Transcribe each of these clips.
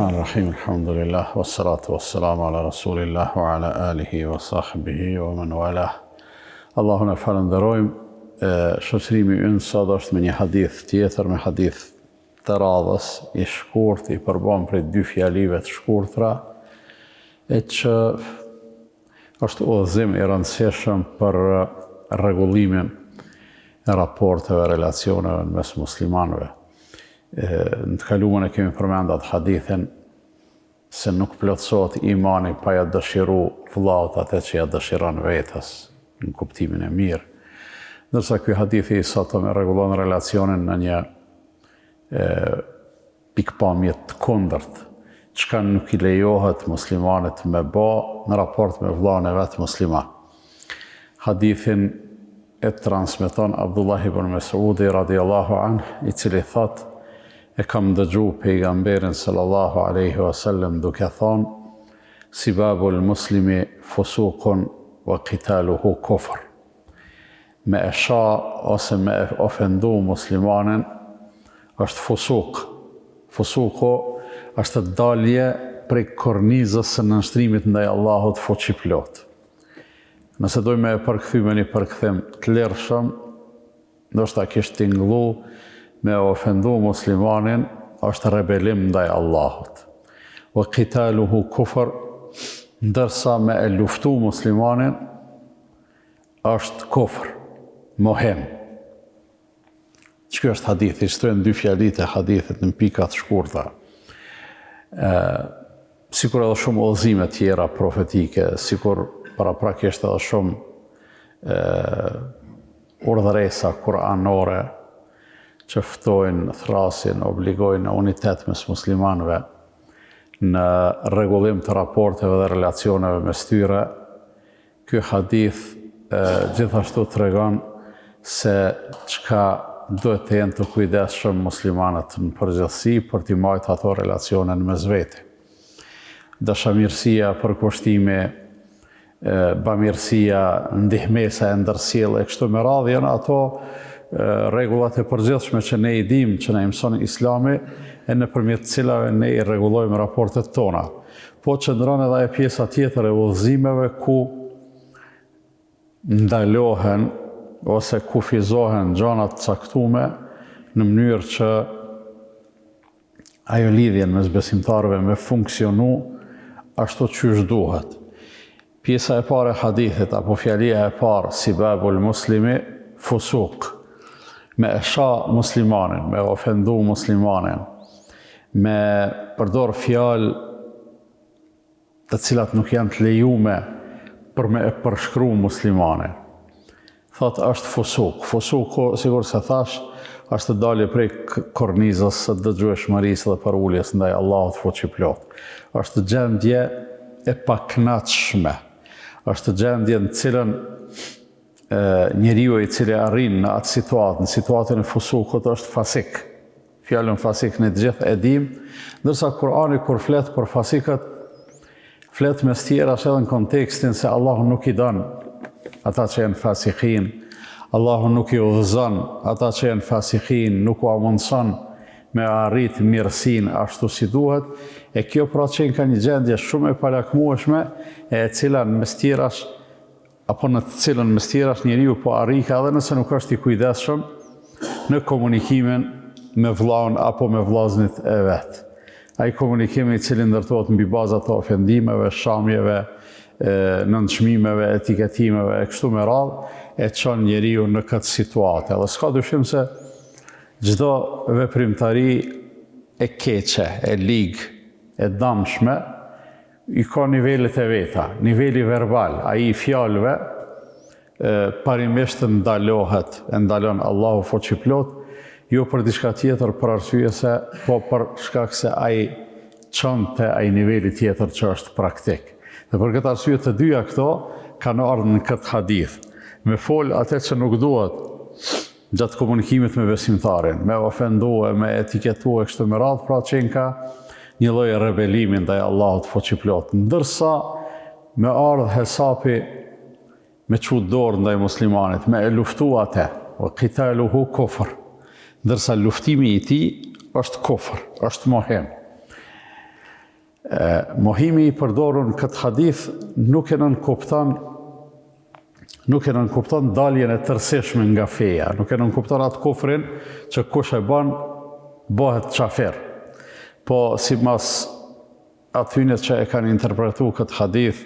Rahman Rahim, Alhamdulillah, wa salatu wa salamu ala Rasulillah, wa ala alihi wa sahbihi wa men walah. Allahun e falënderojmë, shoqërimi ynë sot është me një hadith tjetër, me hadith të radhës, i shkurt, i përbon prej dy fjalive të shkurtra, e që është udhëzim i rëndësishëm për rregullimin e raporteve, relacioneve në mes muslimanëve. Në të kalumen e kemi përmend atë hadithin se nuk plotësohet imani pa ja dëshiru vëllaut atë që ja dëshiron vetes, në kuptimin e mirë. Ndërsa ky hadithi i sotëm e rregullon relacionin në një e, pikëpamje të kundërt, çka nuk i lejohet muslimanit me ba në raport me vëllain e vet musliman. Hadithin e transmeton Abdullah ibn Mesudi radiallahu anh, i cili thotë, e kam dëgju pejgamberin sallallahu alaihi wasallam duke thonë, sibabul muslimi fusukun wa qitaluhu kufr. Me e sha ose me e ofendu muslimanin është fusuk. Fusuku është dalje prej kornizës së nënshtrimit ndaj Allahut fuqiplotë. Nëse dojmë me e përkthy me një përkthim të lirshëm, ndoshta kish tingllu me e ofendu muslimanin është rebelim ndaj Allahut. Wa qitaluhu kufr, ndërsa me e luftu muslimanin është kufr, mohim. Qeky është hadithi, qëto janë dy fjalitë e hadithit në pika të shkurta. Ë sikur edhe shumë udhëzime tjera profetike, sikur paraprakisht edhe shumë ë urdhëresa kuranore që ftojnë, thrasin, obligojnë në unitet mes muslimanëve, në rregullim të raporteve dhe relacioneve mes tyre, Ky hadith gjithashtu tregon se çka duhet të jenë të kujdesshëm muslimanët në përgjithësi për t'i majtë ato relacione në mes veti. Dashamirësia, përkushtimi, bamirësia, ndihmesa e ndërsjellë e kështu me radhë janë ato rregullat e përgjithshme që ne i dimë, që na i mëson Islami e nëpërmjet të cilave ne i rregullojmë raportet tona. Po qëndron edhe ajo pjesa tjetër e udhëzimeve ku ndalohen ose kufizohen gjana të caktume në mënyrë që ajo lidhje mes besimtarëve me funksionu ashtu qysh duhet. Pjesa e parë e hadithit apo fjalia e parë sibabul muslimi fusuk me e sha muslimanin, me ofendu muslimanin, me përdor fjalë të cilat nuk janë të lejume për me e përshkru muslimanin. Thotë është fusuk. Fusuku, sikurse thashë, është dalje prej kornizës së dëgjueshmërisë dhe përuljes ndaj Allahut fuqiplotë. Është gjendje e pakënaqshme. Është gjendje në të cilën njeriu i cili arrin në atë situatë, në situatën e fusukut është fasik. Fjalën fasik ne të gjithë e dimë, ndërsa Kurani kur flet për fasikët, flet mes tjerash edhe në kontekstin se Allahu nuk i don ata që janë fasikin, Allahu nuk i udhëzon ata që janë fasikin, nuk ua mundëson me arrit mirësinë ashtu si duhet, e kjo pra qenka një gjendje shumë e palakmueshme, e cila mes tjerash apo në të cilën mes tjerash njeriu po arrika edhe nëse nuk është i kujdesshëm në komunikimin me vllaun apo me vllaznit e vet. Ai komunikim i cili ndërtohet mbi baza të ofendimeve, shamjeve, nënçmimeve, etiketimeve e kështu me radhë, e çon njeriun në këtë situatë. Edhe s'ka dyshim se çdo veprimtari e keqe, e ligë, e damshme, I ka nivelet e veta. Niveli verbal, ai i fjalëve, parimisht ndalohet, e ndalon Allahu fuqiplotë, jo për diçka tjetër, për arsye se, po për shkak se ai çon te ai niveli tjetër që është praktik. Dhe për këtë arsye të dyja këto kanë ardhur në këtë hadith. Me fol atë që nuk duhet, gjatë komunikimit me besimtarin, me ofendue, me etiketue, kështu me radhë, pra qenka një lloj rebelimi ndaj Allahut fuqiplotë. Ndërsa me ardhë hesapi me çu dorë ndaj muslimanit, me e luftu atë, wa qitaluhu kufr. Ndërsa luftimi i tij është kufër, është mohim. Mohimi i përdorur në këtë hadith nuk e nënkupton nuk e nënkupton daljen e tërësishme nga feja, nuk e nënkupton atë kufrin që kush e bën bëhet qafir. Po simas atyne që e kanë interpretu këtë hadith,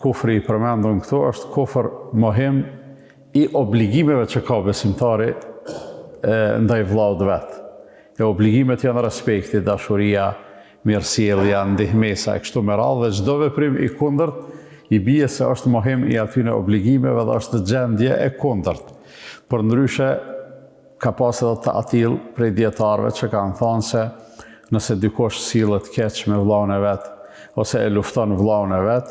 kufri i përmendun këtu është kufër mohim i obligimeve që ka besimtari e, ndaj vllaut vet. E obligimet janë respekti, dashuria, mirësjellja, ndihmesa e kështu me radhë dhe çdo veprim i kundërt i bie se është mohim i atyne obligimeve dhe është gjendje e kundërt. Përndryshe, ka pas edhe të atillë prej dijetarëve që kanë thanë se nëse dikush sillet keq me vllaun e vet ose e lufton vllaun e vet,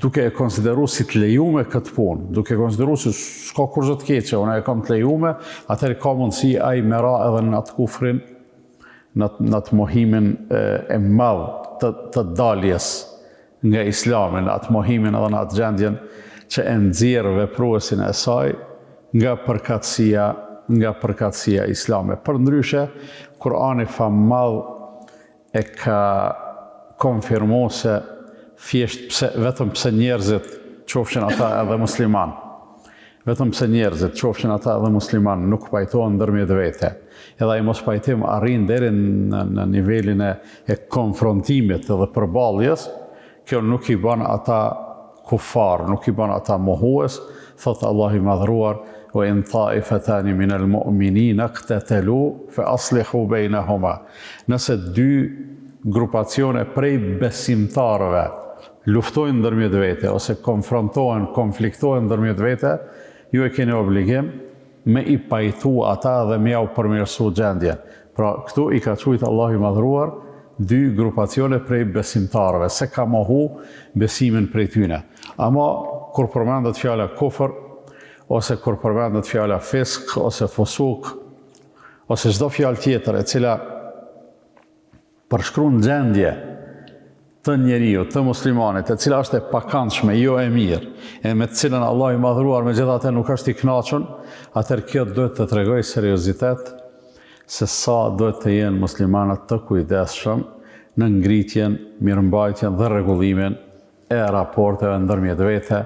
duke e konsideru si të lejume këtë punë, duke e konsideru se s'ka kurgjë të keqe, unë e kam të lejume, atëherë ka mundësi ai me ra edhe në atë kufrin, në atë, në atë mohimin e, e madh të, të daljes nga islami, në atë mohimin edhe në atë gjendjen që e nxjerr vepruesin e saj nga përkatësia nga përkatësia islame. Përndryshe, Kurani famëmadh e ka konfirmu se thjesht pse vetëm pse njerëzit qofshin ata edhe musliman vetëm pse njerëzit qofshin ata edhe musliman nuk pajtohen ndërmjet vete edhe ai mospajtim arrin deri në, në nivelin e, e konfrontimit dhe përballjes kjo nuk i bën ata kufar, nuk i bën ata mohues, thotë Allahu i Madhëruar, Wa in ta'ifatani min al-mu'minina iqtatalu fa aslihu bainahuma. Nëse dy grupacione prej besimtarëve luftojnë ndërmjet vete ose konfrontohen, konfliktohen ndërmjet vete, ju e keni obligim me i pajtu ata dhe me jau përmirësu gjendjen. Pra, këtu i ka qujt Allahu i Madhëruar dy grupacione prej besimtarëve, s'e ka mohu besimin prej tyne. Ama, kur përmendet fjala kufër, ose kur përmendet fjala fisk, ose fusuk, ose çdo fjalë tjetër e cila përshkruan gjendje të njeriut, të muslimanit, e cila është e pakëndshme, jo e mirë, e me të cilën Allahu i Madhëruar megjithatë nuk është i kënaqur, atëherë kjo duhet të tregojë seriozitet se sa duhet të jenë muslimanët të kujdesshëm në ngritjen, mirëmbajtjen dhe rregullimin e raporteve ndërmjet vete,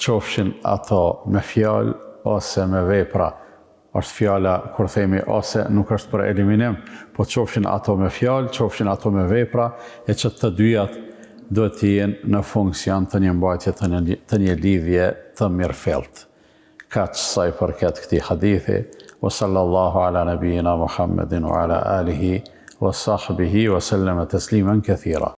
qofshin ato me fjalë ose me vepra. Është fjala kur themi ose nuk është për eliminim, po qofshin ato me fjalë, qofshin ato me vepra, e që të dyjat duhet të jenë në funksion të një mbajtje të një, të një lidhje të mirëfilltë. Kaq sa i përket këtij hadithi, wa sallallahu ala nabijina Muhammedin wa ala alihi wa sahbihi wa sallama tasliman kathira.